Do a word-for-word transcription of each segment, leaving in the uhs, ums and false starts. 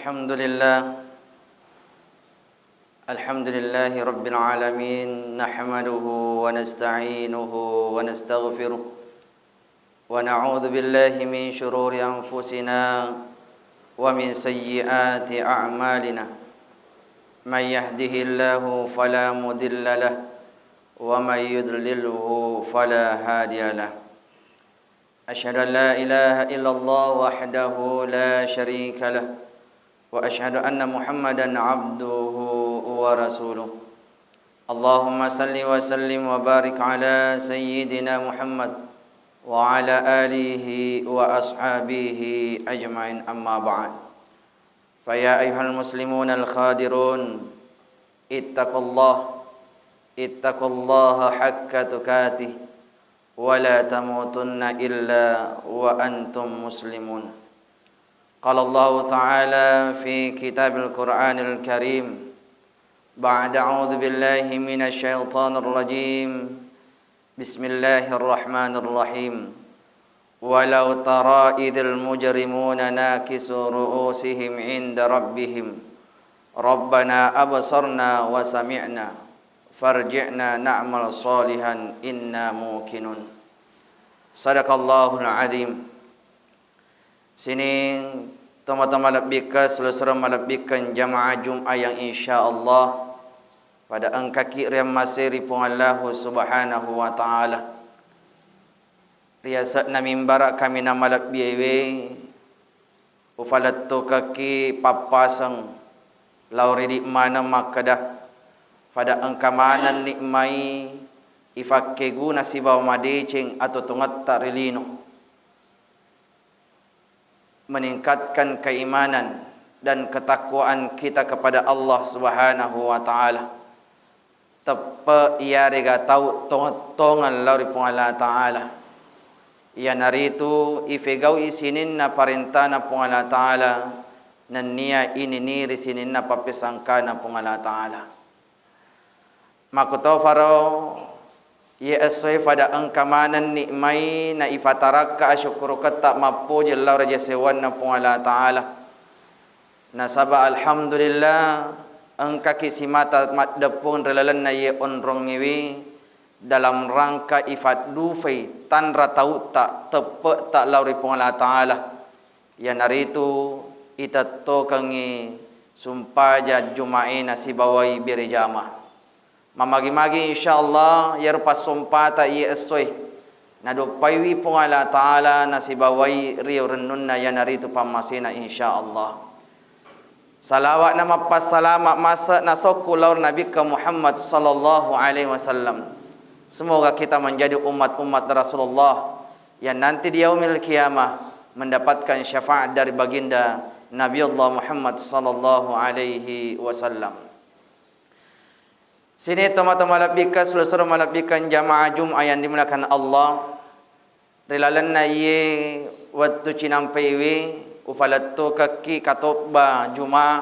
الحمد لله. الحمد لله رب العالمين. نحمده ونستعينه ونستغفره، ونعوذ بالله من شرور أنفسنا ومن سيئات أعمالنا. من يهده الله فلا مضل له، ومن يضلله فلا هادي له. أشهد أن لا إله إلا الله وحده لا شريك له، وأشهد أن محمدا عبده ورسوله. اللهم صل وسلم وبارك على سيدنا محمد وعلى آله وأصحابه أجمعين، أما بعد. فيا أيها المسلمون الخادرون، اتقوا الله، اتقوا الله حق تقاته، ولا تموتن إلا وأنتم مسلمون. قال الله تعالى في كتاب القرآن الكريم بعد أعوذ بالله من الشيطان الرجيم، بسم الله الرحمن الرحيم. ولو ترى إذ المجرمون ناكسوا رؤوسهم عند ربهم، ربنا أبصرنا وسمعنا فارجعنا نعمل صالحا إنا موقنون. صدق الله العظيم. Sining tomatoa malebbikkeng, silessureng malebbikkeng jamaah Jum'ah yang insyaallah pada engkaki riammasei ri Puang Allahu Subhanahu wa Ta'ala. Ri ase'na mimbara kaminang malebbiewe, ufalettukekki pappaseng lao ri idi' maneng makkeda, pada engka manenni mai ifakkeguna sibawa madeceng atau tongetta ri lino. Meningkatkan keimanan dan ketakwaan kita kepada Allah Subhanahu wa Ta'ala. Teppe' iyarega tau tongeng-tongeng lao ri Puang Allah Ta'ala, iyanaritu ifegau'i sininna parentana Puang Allah Ta'ala, nennia ininiri sininna pappesangkana Puang Allah Ta'ala. Makkutofaro, iye essoe fada engka manenni mai na ifatarakka asyukkuruketta mappoji lao ri aja sewwanna Puang Allah Ta'ala. Nasaba alhamdulillah, engkaki simata maddeppung ri lalenna iye onrongngewe dalam rangka ifaddufai tanra tautta, teppe'ta lao ri Puang Allah Ta'ala. Iyanaritu itettokengngi sumpaja Juma'e nasibawai berejama. Mamagi-magi insyaallah iyaro passompata iye essoe nadoppaiwi Puang Allah Ta'ala nasibawai rio rennunna iyanaritu pammasena insyaallah. Salawat na mappassalama mase nasokku lao ri Nabikka Muhammad sallallahu alaihi wasallam. Semoga kita menjadi umat-umat Rasulullah yang nanti di yaumil qiyamah mendapatkan syafaat dari baginda Nabi Allah Muhammad sallallahu alaihi wasallam. Sining tomatoa malebbikkeng, silessureng malebbikkeng jamaah Jum'ah yang dimuliakan Allah. Ri lalenna iye wettu cinampaiwi, ufalettukekki katobba Juma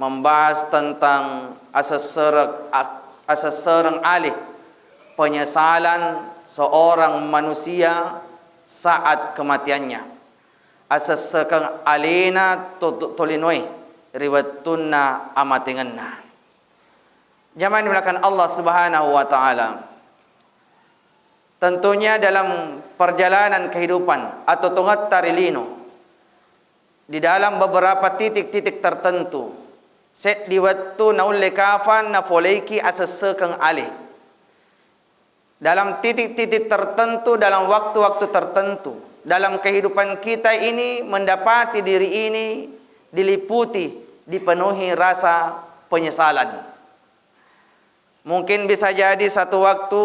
membahas tentang asessereng, a-, asessereng ale, penyesalan seorang manusia saat kematiannya. Asessekeng alena to-, to-, tolinoe ri wettunna amatengenna. Jamaah dimuliakan Allah Subhanahu wa Ta'ala. Tentunya dalam perjalanan kehidupan atau tongetta ri lino, di dalam beberapa titik-titik tertentu, seddi wettu naulle kafang napoleiki asessekeng ale. Dalam titik-titik tertentu, dalam waktu-waktu tertentu, dalam kehidupan kita ini mendapati diri ini diliputi, dipenuhi rasa penyesalan. Mungkin bisa jadi satu waktu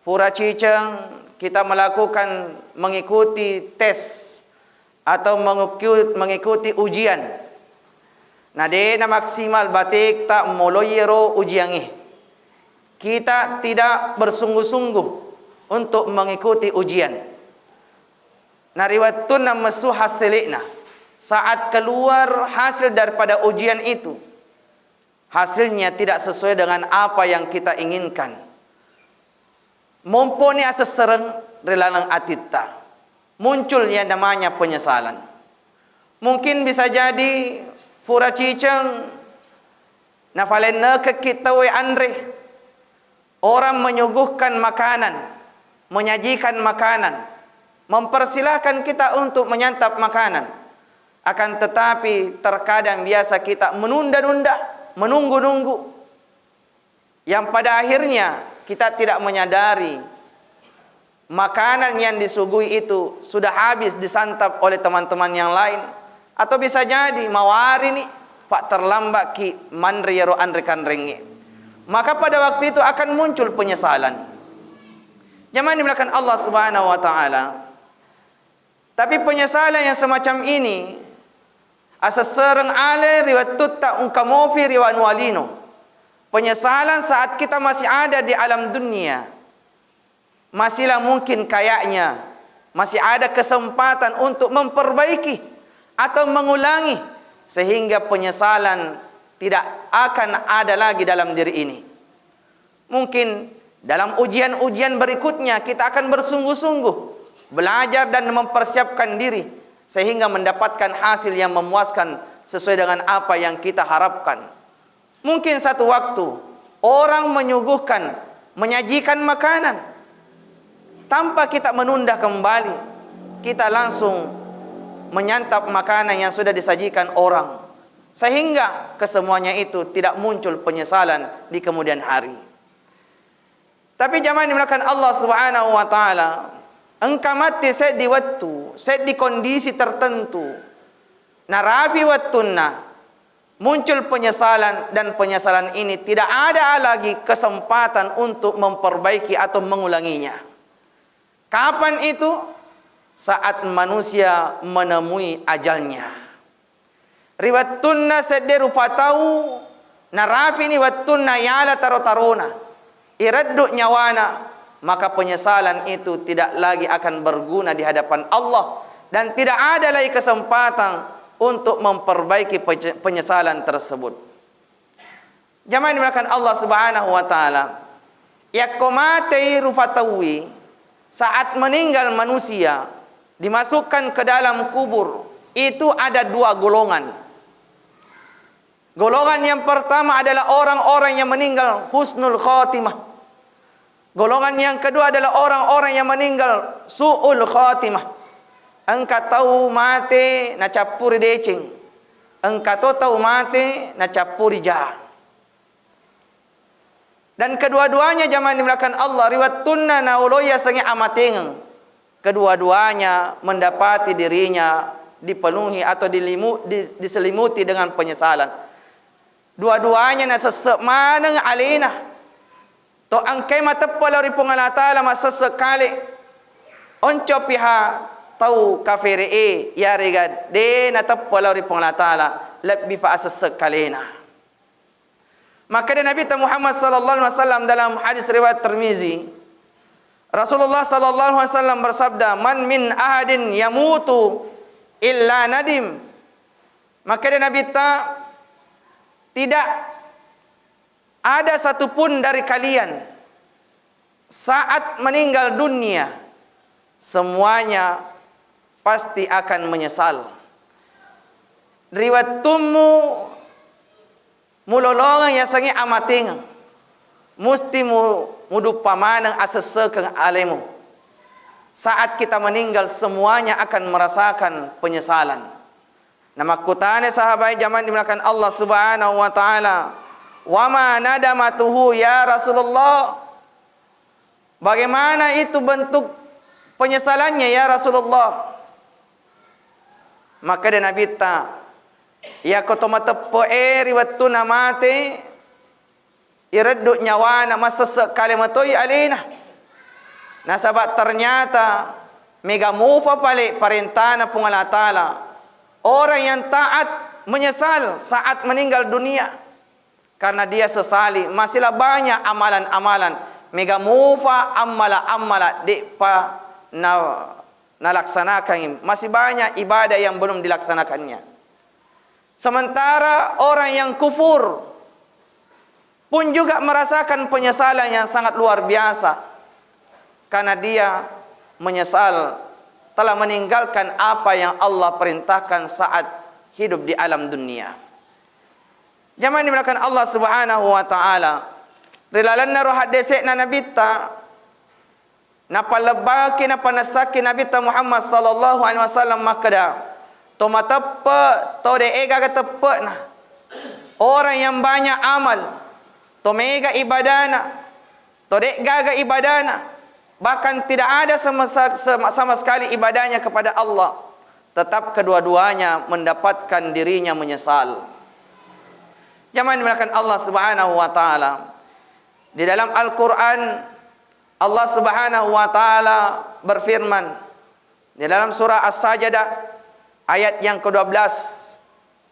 pura ciceng kita melakukan, mengikuti tes atau menguku-, mengikuti ujian. Na de na maksimal batekta moloi ero ujiangnge. Kita tidak bersungguh-sungguh untuk mengikuti ujian. Na ri wettunna messu hassele'na, saat keluar hasil daripada ujian itu, hasilnya tidak sesuai dengan apa yang kita inginkan. Momponi asessereng ri laleng atitta. Muncul yang namanya penyesalan. Mungkin bisa jadi pura ciceng nafalennekekki tauwe anre. Orang menyuguhkan makanan, menyajikan makanan, mempersilahkan kita untuk menyantap makanan. Akan tetapi, terkadang biasa kita menunda-nunda, menunggu-nunggu. Yang pada akhirnya kita tidak menyadari makanan yang disuguhi itu sudah habis disantap oleh teman-teman yang lain, atau bisa jadi mawarini, pak, terlambatki manre iyaro anre-kanrengnge. Maka pada waktu itu akan muncul penyesalan. Jamaah dimuliakan Allah Subhanahu wa Ta'ala. Tapi penyesalan yang semacam ini asessereng ale ri wettutta engka mofi ri wanua lino. Penyesalan saat kita masih ada di alam dunia. Masihlah mungkin kayaknya masih ada kesempatan untuk memperbaiki atau mengulangi, sehingga penyesalan tidak akan ada lagi dalam diri ini. Mungkin dalam ujian-ujian berikutnya kita akan bersungguh-sungguh belajar dan mempersiapkan diri sehingga mendapatkan hasil yang memuaskan sesuai dengan apa yang kita harapkan. Mungkin satu waktu orang menyuguhkan, menyajikan makanan. Tanpa kita menunda kembali, kita langsung menyantap makanan yang sudah disajikan orang. Sehingga kesemuanya itu tidak muncul penyesalan di kemudian hari. Tapi jamaah dimuliakan Allah Subhanahu wa Ta'ala, engka matti seddi wettu, seddi kondisi tertentu, narapi wettunna, muncul penyesalan, dan penyesalan ini tidak ada lagi kesempatan untuk memperbaiki atau mengulanginya. Kapan itu? Saat manusia menemui ajalnya. Ri wettunna sedde rupa tau narapini wettunna yala taro-tarona, ireddu nyawana, maka penyesalan itu tidak lagi akan berguna di hadapan Allah dan tidak ada lagi kesempatan untuk memperbaiki pece-, penyesalan tersebut. Jamaah dimuliakan Allah Subhanahu wa Ta'ala, yakko matei rupa tauwi, saat meninggal manusia, dimasukkan ke dalam kubur, itu ada dua golongan. Golongan yang pertama adalah orang-orang yang meninggal husnul khatimah. Golongan yang kedua adalah orang-orang yang meninggal su'ul khatimah. Engka tau mate nacappuri deceng. Engka to tau mate nacappuri ja. Dan kedua-duanya, jamaah dimuliakan Allah, ri wettunna naoloi yasengnge amatengeng, kedua-duanya mendapati dirinya dipenuhi atau dilimu-, di-, diselimuti dengan penyesalan. Dua-duanya nasesse maneng alena. To engkae mateppa lao ri Puang Allah Ta'ala, masesse kale. Oncopiha tau kafere'e, yarega de nateppa lao ri Puang Allah Ta'ala, lebbi pa asesse kalena. Makkeda Nabitta Muhammad sallallahu alaihi wasallam dalam hadis riwayat Tirmizi, Rasulullah sallallahu alaihi wasallam bersabda, "Man min ahadin yamutu illa nadim." Makkeda Nabitta, tidak ada satupun dari kalian saat meninggal dunia, semuanya pasti akan menyesal. Ri wettummu mulolongeng yasengnge amatengeng, musti mu-, muduppa maneng asessekeng alemu. Saat kita meninggal, semuanya akan merasakan penyesalan. Namakkutana sahabai jamaah dimuliakan Allah Subhanahu wa Ta'ala, "Wama nadamatuhu ya Rasulullah?" Bagaimana itu bentuk penyesalannya, ya Rasulullah? Makkeda Nabitta, iyako to mateppe'e ri wettunna mate, ireddu nyawana, masesse kale matoi alena. Nasaba ternyata mega mupa pale parentana Puang Allah Ta'ala. Orang yang taat menyesal saat meninggal dunia. Karena dia sesali, masihlah banyak amalan-amalan, mega mupa ammala-ammala de'pa na-, nalaksanakan, masih banyak ibadah yang belum dilaksanakannya. Sementara orang yang kufur pun juga merasakan penyesalan yang sangat luar biasa, karena dia menyesal telah meninggalkan apa yang Allah perintahkan saat hidup di alam dunia. Jamaah dimuliakan Allah Subhanahu wa Ta'ala, ri lalenna ro haddese'na Nabitta, napallebbaki, napanessaki Nabitta Muhammad sallallahu alaihi wasallam makkeda, to mateppe', to de' gaga teppe'na, orang yang banyak amal, to mega ibadana, to de' gaga ibadana, bahkan tidak ada sama, sama, sama sekali ibadahnya kepada Allah, tetap kedua-duanya mendapatkan dirinya menyesal. Jamaah dimuliakan Allah Subhanahu wa Ta'ala, di dalam Al-Quran, Allah Subhanahu wa Ta'ala berfirman di dalam surah As-Sajdah ayat yang kedua belas,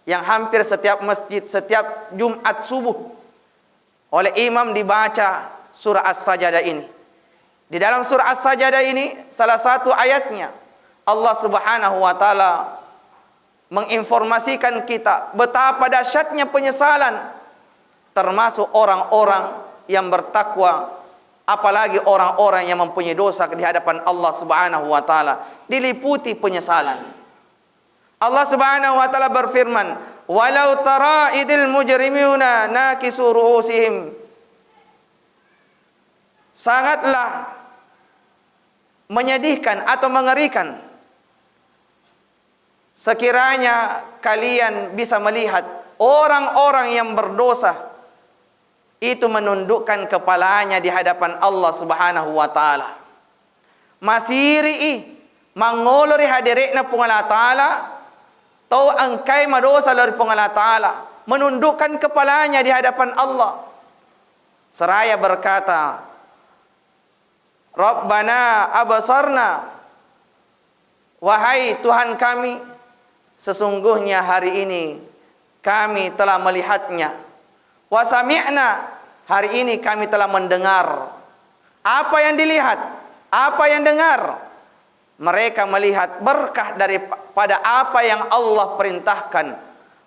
yang hampir setiap masjid, setiap Jumat subuh, oleh imam dibaca surah As-Sajdah ini. Di dalam surah As-Sajdah ini, salah satu ayatnya, Allah Subhanahu wa Ta'ala menginformasikan kita betapa dahsyatnya penyesalan, termasuk orang-orang yang bertakwa, apalagi orang-orang yang mempunyai dosa di hadapan Allah Subhanahu wa Ta'ala, diliputi penyesalan. Allah Subhanahu wa Ta'ala berfirman, "Walau tara idil mujrimuna nakisu ru'usihim." Sangatlah menyedihkan atau mengerikan sekiranya kalian bisa melihat orang-orang yang berdosa itu menundukkan kepalanya di hadapan Allah Subhanahu wa Ta'ala. Masiri'i mangolo ri hadere'na Puang Allah Ta'ala, tau engkai madosa lao ri Puang Allah Ta'ala, menundukkan kepalanya di hadapan Allah. Seraya berkata, "Rabbana absarna," wahai Tuhan kami, sesungguhnya hari ini kami telah melihatnya. "Wa sami'na," hari ini kami telah mendengar. Apa yang dilihat? Apa yang dengar? Mereka melihat berkah daripada apa yang Allah perintahkan.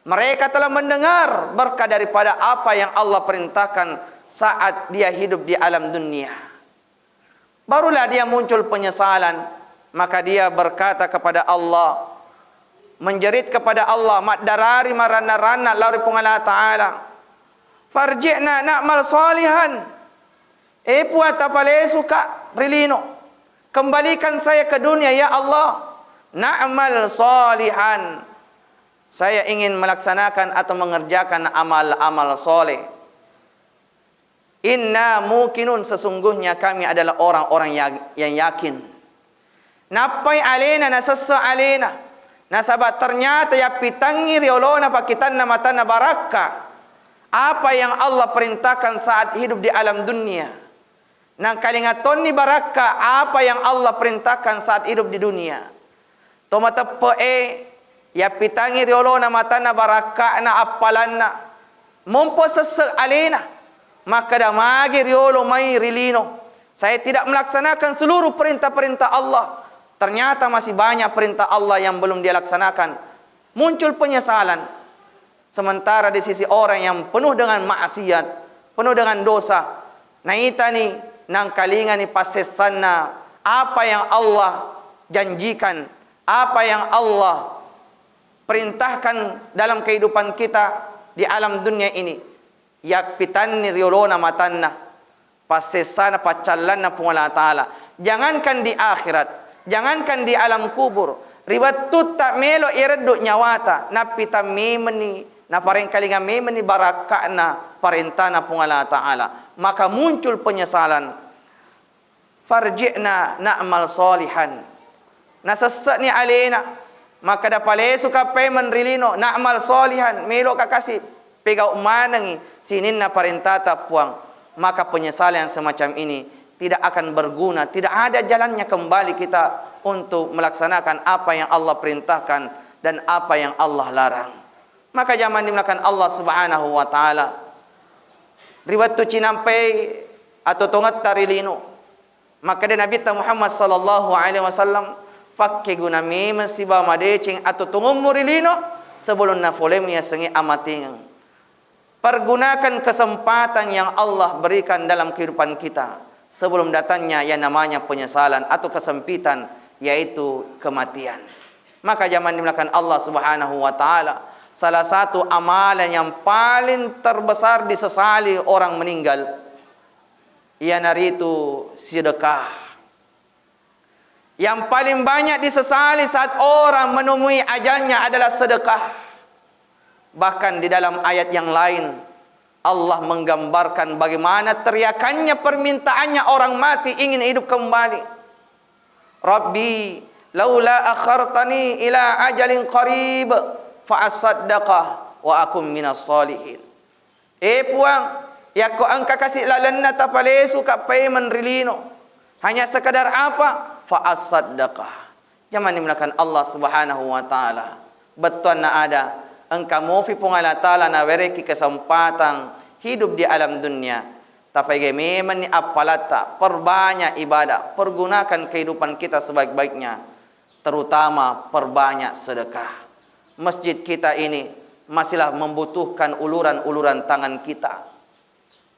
Mereka telah mendengar berkah daripada apa yang Allah perintahkan saat dia hidup di alam dunia. Barulah dia muncul penyesalan, maka dia berkata kepada Allah, menjerit kepada Allah, maddarari maranna-ranna lao ri Puang Allah Ta'ala, "Farji'na na'mal salihan." Eh Puang, tapalesuka ri lino. Kembalikan saya ke dunia, ya Allah. "Na'mal salihan." Saya ingin melaksanakan atau mengerjakan amal-amal soleh. "Inna muqinun," sesungguhnya kami adalah orang-orang yang, yang yakin. Nappai alena, nasesse alena. Nasaba ternyata yappitangngi riolona pakkitanna matanna barakka apa yang Allah perintahkan saat hidup di alam dunia. Nangkalinga tonni barakka apa yang Allah perintahkan saat hidup di dunia. To mateppe'e, yappitangngi riolona matanna barakka'na appalanna, mompo sesse alena, makkeda, "Magi riolo mai ri lino, saya tidak melaksanakan seluruh perintah-perintah Allah." Ternyata masih banyak perintah Allah yang belum dia laksanakan. Muncul penyesalan. Sementara di sisi orang yang penuh dengan maksiat, penuh dengan dosa, naitani, nangkalingani passessanna apa yang Allah janjikan, apa yang Allah perintahkan dalam kehidupan kita di alam dunia ini. Yappitanni riolona matanna passessana, paccallanna Puang Allah Ta'ala. Jangankan di akhirat, jangankan di alam kubur, ri wettutta melo ireddu nyawata, nappitang memenni, naparengkalinga memenni barakka'na parentana Puang Allah Ta'ala, maka muncul penyesalan. "Farji'na na'mal shalihan." Nasesse'ni alena, makkeda, "Palesuka paimeng ri lino, na'mal shalihan, meloka kasi pegau manengi sininna parentata Puang." Maka penyesalan yang semacam ini tidak akan berguna, tidak ada jalannya kembali kita untuk melaksanakan apa yang Allah perintahkan dan apa yang Allah larang. Maka jamaah dimuliakan Allah Subhanahu wa Ta'ala, ri wettu cinampai atau tongetta ri lino, makkeda Nabitta Muhammad sallallahu alaihi wasallam, "Pakkeguna memeng sibawa madeceng atau tongommu ri lino sebelum nafolemu yasengnge amatengeng." Pergunakan kesempatan yang Allah berikan dalam kehidupan kita sebelum datangnya yang namanya penyesalan atau kesempitan yaitu kematian. Maka jamaah dimuliakan Allah Subhanahu wa Ta'ala, salah satu amalan yang paling terbesar disesali orang meninggal, iyanaritu sedekah. Yang paling banyak disesali saat orang menemui ajalnya adalah sedekah. Bahkan di dalam ayat yang lain, Allah menggambarkan bagaimana teriakannya, permintaannya orang mati ingin hidup kembali. "Rabbi, laula akhartani ila ajalin qarib, fa asaddaqa wa akun minas salihin." Eh Puang, yakko engka kasi lalenna tapalesu ka paimeng ri lino. Hanya sekedar apa? Fa asaddaqa. Jamaah dimuliakan Allah Subhanahu wa Ta'ala. Bettuanna ada, engka mofi Puang Allah Ta'ala nawerekki kesempatan hidup di alam dunia. Tapaige memenni appalatta, perbanyak ibadah, pergunakan kehidupan kita sebaik-baiknya, terutama perbanyak sedekah. Masjid kita ini masihlah membutuhkan uluran-uluran tangan kita.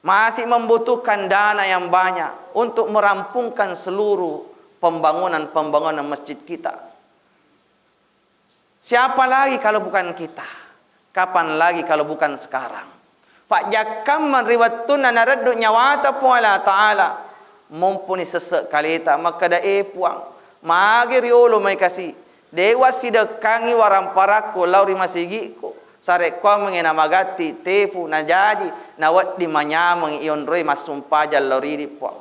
Masih membutuhkan dana yang banyak untuk merampungkan seluruh pembangunan-pembangunan masjid kita. Siapa lagi kalau bukan kita? Kapan lagi kalau bukan sekarang? Pajjakkammeng ri wettunna nareddu nyawata Puang Allah Ta'ala, mumpuni sesse kaleta makkeda, "Eh Puang, magi riolo mai kasi, dewa sidekkangi waramparakku lao ri masigi'ku, sarekkuammengngi namagatti tepu najaji, nawedding manyameng ionroi massumpajang lao ridi Puang."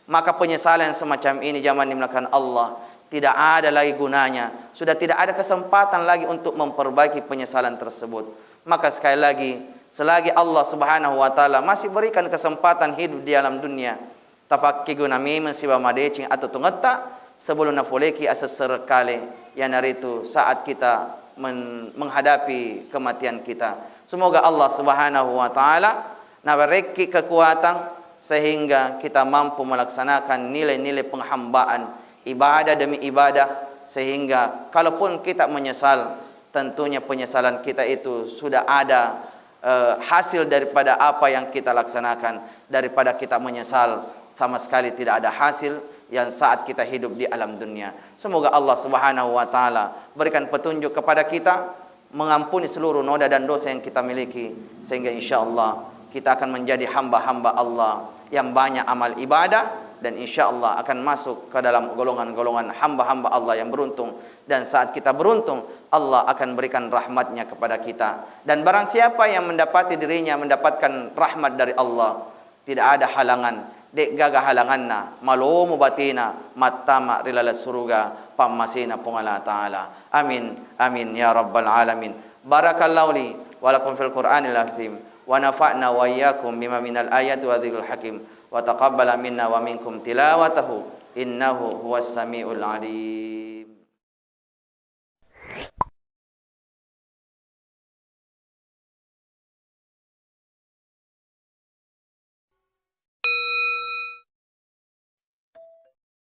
Maka penyesalan semacam ini, jamaah dimuliakan Allah, tidak ada lagi gunanya. Sudah tidak ada kesempatan lagi untuk memperbaiki penyesalan tersebut. Maka sekali lagi, selagi Allah Subhanahu wa Ta'ala masih berikan kesempatan hidup di alam dunia, tapakkeguna memeng sibawa madeceng atuongetta sebelum napoleki asessereng kale, iyanaritu saat kita men-, menghadapi kematian kita. Semoga Allah Subhanahu wa Ta'ala nawerekki kekuatan sehingga kita mampu melaksanakan nilai-nilai penghambaan, ibadah demi ibadah, sehingga kalaupun kita menyesal, tentunya penyesalan kita itu sudah ada, eh, hasil daripada apa yang kita laksanakan. Daripada kita menyesal, sama sekali tidak ada hasil yang saat kita hidup di alam dunia. Semoga Allah Subhanahu wa Ta'ala berikan petunjuk kepada kita, mengampuni seluruh noda dan dosa yang kita miliki, sehingga insya Allah kita akan menjadi hamba-hamba Allah yang banyak amal ibadah, dan insya Allah akan masuk ke dalam golongan-golongan hamba-hamba Allah yang beruntung. Dan saat kita beruntung, Allah akan berikan rahmatnya kepada kita. Dan barang siapa yang mendapati dirinya mendapatkan rahmat dari Allah, tidak ada halangan, de'gaga halanganna, malomo batena, mattama ri laleng suruga pammasena Puang Allah Ta'ala. Amin, amin, ya rabbal alamin. Barakallahu li wa lakum fil Qur'anil azim, wa nafa'na wa iyyakum bima minal ayati wa dzikril hakim, wa taqabbala minna wa minkum tilawatahu, innahu huwas samiul alim.